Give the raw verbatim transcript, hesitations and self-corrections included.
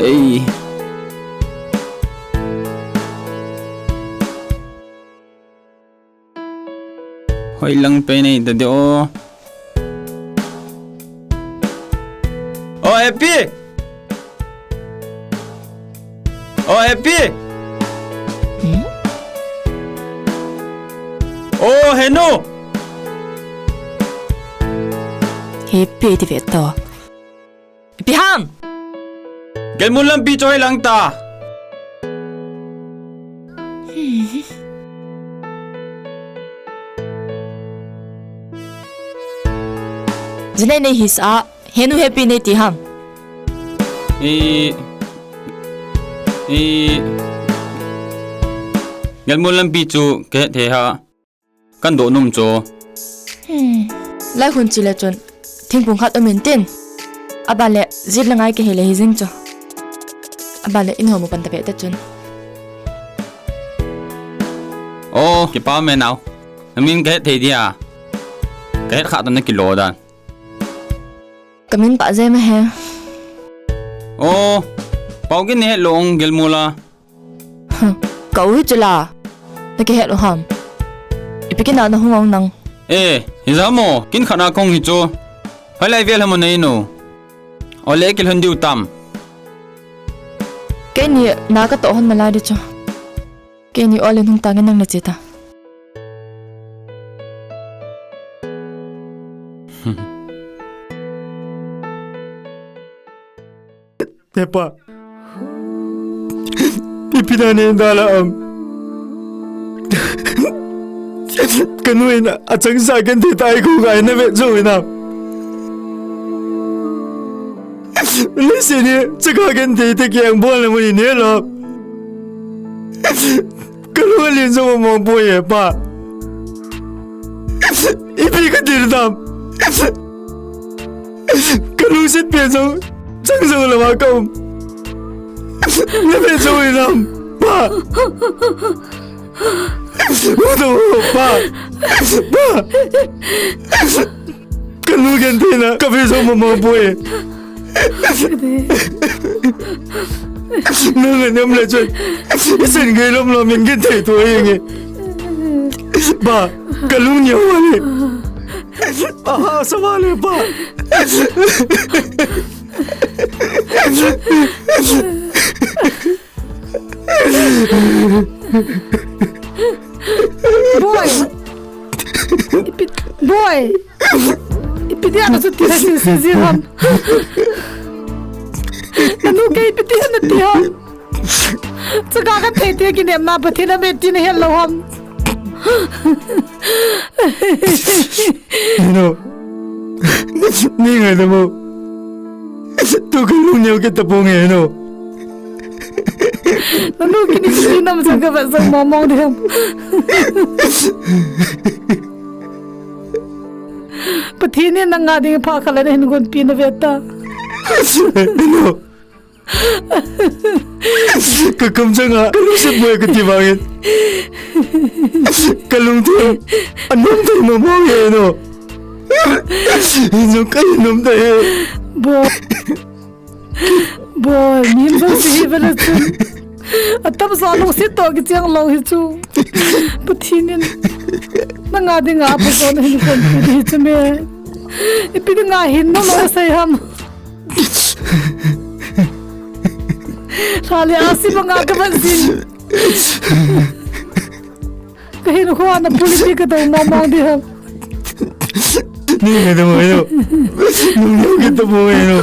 Ei. Hoilang pei nei ta de o. O Happy! O Happy! Hmm? O Henu! Happy ti ve to. Ipi ham? Gelmul lampi chu hoilang ta. Jinei nei hisa, Henu Happy nei ti ham. I, i, Gelmul lampi chu kahet thei ha. Kan doh nom chu. Hmm. Lai hun chi le chun. Thingphung khat um in tin. Aban le, jit le ngai kahi le hi jing chu. Aban le, in ho mu pan ta ve ta chun. O, kipa me nau. Na min kahet thei dia. Kahet kha ta na kilo dan. Ka min pa je ma he. O, pau kin he long Gelmul a. Huh, ka u hi chu la. Na kihet u ham. Ipi kin a na hung ong nang. E, hi ja mo, kin khat na kong hi chu. Hoilai vel ham nei nu. O le kil hun diu tam. Keini na ka to hon na lai di chu. Keini o le hung ta nge nang na che ta. Hepa. Ipi na nei dala am. Ka nu in achang sa ken thei tai ko ngai na ve chu ina. Leiset ni chaka ken thei te kiang bol na mun ni lo. Ka lung alen jong mong poi e pa. Ipi ka dil dam. Ka lungset pen jong chang jong lama ka um. Na ve jong inam pa. Udo pa. Pa. Ka nu gen te na ka ve jong mong poi. Nang a nem le chun. Isin gei lom lom in gin thei tu ahi nge. Ba, ka lung niau a le. Aha, sa ba le ba. Boy. Ipi, boy. Ipi dia na chuti na sin sin sin ham. Nanu ke ipi dia na ti ham. Chaka ka thei thei kinem na Pathen a me ti na hel lo ham. No. Ni ngai da mo. Tu ka lung niau ke ta po nge no. Nanu kini si nam sa ka ba sa mo mo de ham. Pathen in nang a ding pha khala na hin gon pi na ve ta. No. Ka kam chang a, ka lungset boi ka ti vangin. Ka lungthim, a nom thei mo mo nge no. Jong ka nom thei. Bo. Bo, mi jong si hi vela chun. Atam sa lungset to ki chang lo hi chu. Pathen in. Nang a ding a pha so na hin kon hi chu me. Ipi ding a hin no lo sai ham. Lha le a si banga ka van sin. Ka hin khua na puli ti ka dong mong mong di ham. Ni ngai da mo yo. Nung yo ki ta mo yo.